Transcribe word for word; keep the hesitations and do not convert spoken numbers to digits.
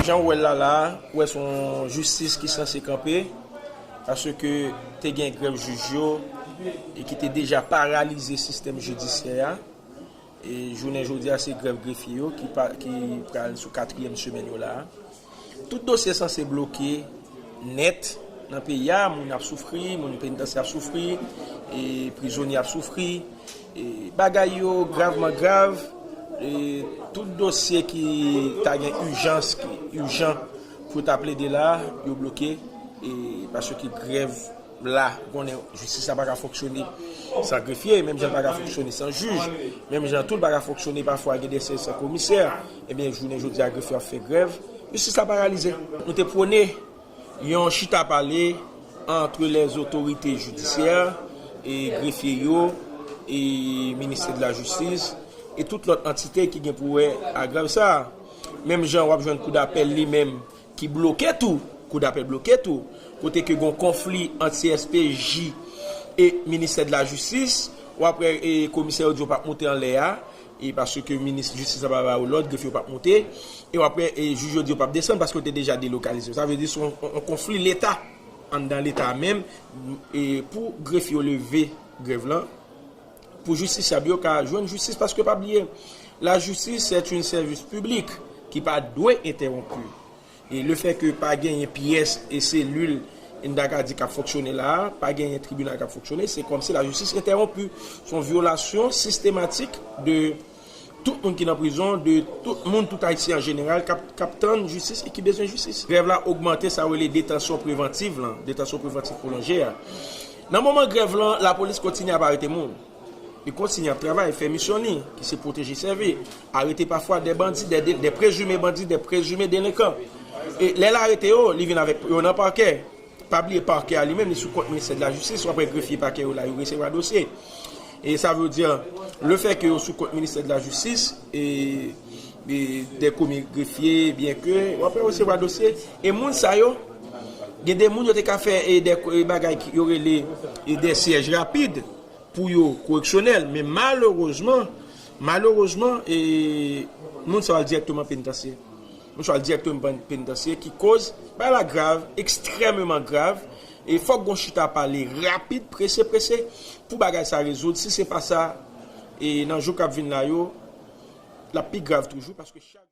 Jan w wè l la la, ou wè se yon jistis ki sanse kanpe, paske te gen grèv jij yo e ki te deja paralize sistèm jidisyè a. E jounen jodi a, se grèv grefye yo ki, pa, ki pral sou katriyèm semèn yo la a. Tout dosye sanse bloke nèt nan peyi a, moun ap soufri, moun penitansye ap soufri, e prizonye ap soufri. E bagay yo gravman grav. E tout dosye ki ta gen ijans, ki ijan pou ta plede la, yo bloke. E paske grèv la, ou konnen jistis la pa ka fonksyone san grefye, menm jan l pa ka fonksyone san jij, menm jan tou l pa ka fonksyone pafwa gen de sèj san komisè. Ebyen, jounen jodi a, grefye ap fè grèv, jistis la paralize. Nou te pwone yon chita pale ant lèzotorite jidisyè, e grefye yo, e ministè de la jistis, e tout lòt antite ki gen pou wè a grèv sa a. Menm jan w ap jwenn kou dapèl li menm ki bloke tou, kou dapèl bloke tou, kote ke gon konfli ant C S P J e ministè de la jistis, w ap wè e komisè yo di yo p ap moute anlè a, e paske minis jistis la pa ba yo lòd, grefye yo p ap moute, e w ap wè e jij yo di yo p ap desann paske yo te deja delokalize yo. Sa vle di se yon, yon, yon konfli leta, anndan leta a menm, e pou grefye yo leve grèv lan, pou jistisyab yo ka jwenn jistis, paske pa bliye, la justice c'est un service public ki pa dwe entèwonpi. E le fè ke pa genyen pyès e selil, n ta ka di, k ap fonksyone la a, pa genyen tribinal k ap fonksyone, se kòmsi la justice entèwonpi. Se yon vyolasyon sistematik de tout moun ki nan prizon, de tout moun, tout Ayisyen an jeneral k ap, k ap tann jistis e ki bezwen jistis. Grèv la ogmante sa yo rele detansyon prevantiv lan, detansyon prevantiv pwolonje a. Nan moman grèv lan, lapolis kontinye ap arete moun. Li kontinye ap travay, fè misyon li, ki se pwoteje, sèvi, arete pafwa de bandi, de, de, de prezime bandi, de prezime delenkan. E lè l arete yo, li vin avèk yo nan pakè. Pa bliye pakè a li menm, li sou kont ministè de la jistis, w ap wè grefye pakè yo la, yo resevwa dosye. E sa vle di, le fè ke yo sou kont ministè de la jistis, e, e de komi grefye, byen ke, w ap wè yo resevwa dosye. E moun sa yo, gen de moun yo te ka fè e de, e bagay ki yo rele e de syèj rapid pou yo koreksyonèl, men malerezman, malerezman, e, moun sa yo al dirèkteman penitansye. Moun sa yo al dirèkteman penitansye, ki koz bagay la grav, ekstrèmeman grav, e fòk gon chita pale rapid, prese, prese, pou bagay sa rezoud. Si se pa sa, e nan jou k ap vin la yo, l ap pi grav toujou, paske chak